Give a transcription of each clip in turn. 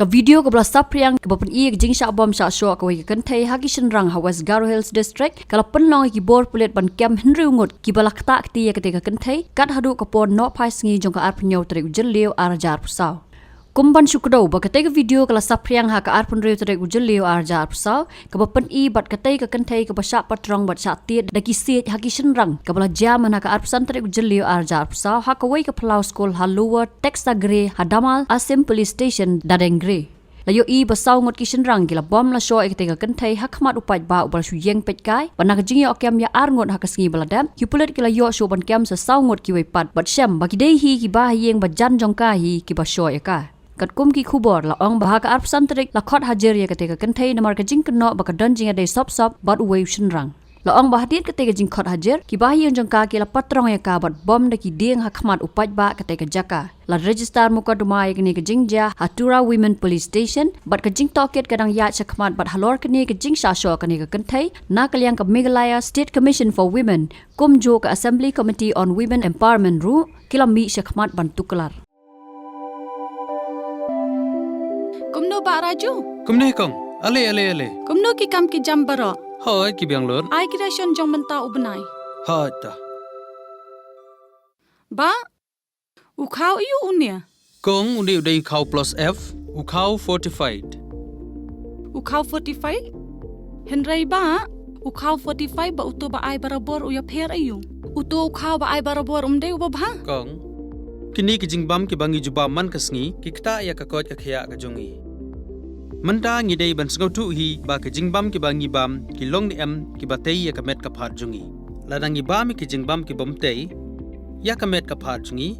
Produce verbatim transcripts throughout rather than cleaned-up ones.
Ka video kaba la saphriang kaba pyni ïa ka jingshah bom shah shoh kawei ka kynthei ha ki shynrang ha West Garo Hills District ka la pynlong ïa ki bor pulit ban kem hynriew ngut kiba la ktah kti ïa katei ka kynthei, kat haduh ka por nohphai sngi jong ka arphew hynñiew tarik u Jylliew ar hajar arphew saw. Kum ban shu kdew ba katei ka video ka la saphriang ha ka arphew hynriew tarik u Jylliew ar hajar arphew saw, kaba pyni bad katei ka kynthei kaba shah patrong bad shah tied da ki siej ha ki shynrang, kaba la jia mynha ka arphew san tarik u Jylliew ar hajar arphew saw ha kawei ka phyllaw skul ha Lower Texagre ha Damal Assam Police Station, Dadengre. La ïohi ba saw ngut ki shynrang ki la bom la shoh ïa katei ka kynthei ha khmat u paidbah uba la shu ïeng peitkai, bad na ka jingïoh kem ïa ar ngut ha ka sngi ba la dep, ki pulit ki la ïoh shuh ban kem sa saw ngut kiwei pat, bad shem ba ki dei hi kiba ha ïing ba jan jong ka hi kiba shoh ïa ka. Katkum ki khubor la ong ba ha ka arphew san tarik la khot hajir ïa katei ka kynthei namar ka jingkynnoh ba ka don jingïadei sop sop bad uwei u shynrang. La ong ba hadien katei ka jingkhot hajir, kiba ha ïing jong ka ki la patrong ïa ka bad bom da ki dieng ha khmat u paidbah katei ka jaka. La register mukotduma ïa kane ka jingjia ha Tura Women Police Station, bad ka jingtohkit ka dang ïaid shakhmat bad halor kane ka jingshah shoh kane ka kynthei, na ka liang ka Meghalaya State Commission for Women, kumjuh ka Assembly Committee on Women Empowerment ruh ki la mih shakhmat ban tuklar. Kumno Bah Raju? Kumne kong, ale ale ale. Kumno ki kam ki jam baroh? Hoi, ki biang lut. Ai ki ration jong mynta u bnai. Hoi ta. Bah, u khaw aiu une? Kong, une u dei u khaw plus F, u khaw fortified. U khaw fortified? Hynrei Bah, u khaw fortified bad uto ba ai barabor u ïapher aiu? Uto u khaw ba ai barabor um dei uba bha? Kong, kine ki jingbam kiba ngi ju bam man ka sngi ki ktah ïa ka koit ka khiah ka jong ngi. Mynta ngi dei ban sngewthuh hi ba ki jingbam kiba ngi bam ki long ne em kiba tei ïa ka met ka phad jong ngi. Lada ngi bam ïa ki jingbam ki bym tei ïa ka met ka phad jong ngi,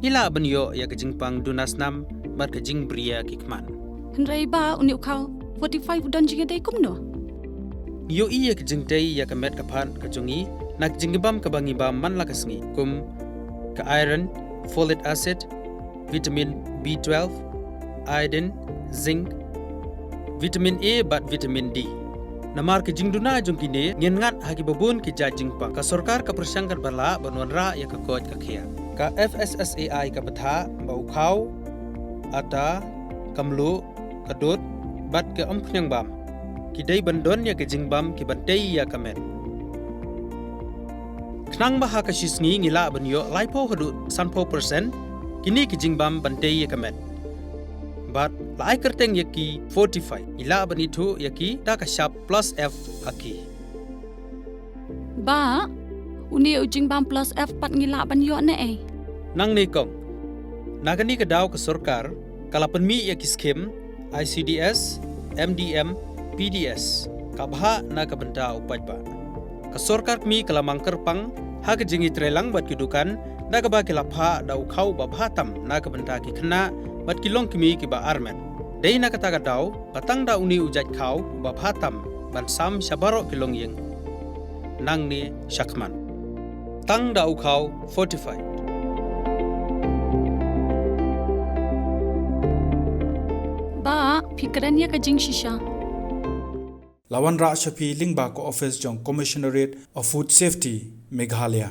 ngi lah ban ïoh ïa ka jingpang duna snam bad ka jingbriah ki khmat. Hynrei Bah, une u khaw fortified u don jingïadei kumno? Ngi ïohi ïa ka jingtei ïa ka met ka phad ka jong ngi na ka jingbam kaba ngi bam man la ka sngi, kum ka iron, folic acid, vitamin B twelve, iodine, zinc, vitamin A bad vitamin D. Namar ka jingduna jong kine, ngin ngat ha kiba bun ki jait jingpang. Ka sorkar ka pyrshang katba lah ban wanrah ïa ka koit ka khiah. Ka F S S A I ka bthah ba u khaw, ata, ka mluh, ka dud bad ka umphniang bam ki dei ban don ïa ki jingbam kiban tei ïa ka met. Khnang ba ha ka shi sngi ngi lah ban ïoh laiphew haduh sanphew percent kine ki jingbam ban tei ïa ka met. Bad la ai kyrteng ïa ki fortified, ngi lah ban ithuh ïa ki da ka shap plus F ha ki. Bah, une u jingbam plus F pat ngi lah ban ïoh ne ei? Nangne kong, na kane ka daw ka sorkar ka la pynmih ïa ki skim I C D S, M D M, P D S, ka bhah na ka bynta u paidbah. Ka sorkar kmie ka la mang kyrpang ha ka jingïatreilang bad ki dukan da kaba ki la phah da u khaw ba bha tam na ka bynta ki khynnah bad ki longkmie kiba armet. Dei na kata ka daw ba tang da une u jait khaw ba bha tam ban sam sha baroh ki longïing nangne shakhmat. Tang da u khaw fortified. Bah, phi kren ïa ka jingshisha. La wanrah sha phi lyngba ka office jong Commissionerate of Food Safety, Meghalaya.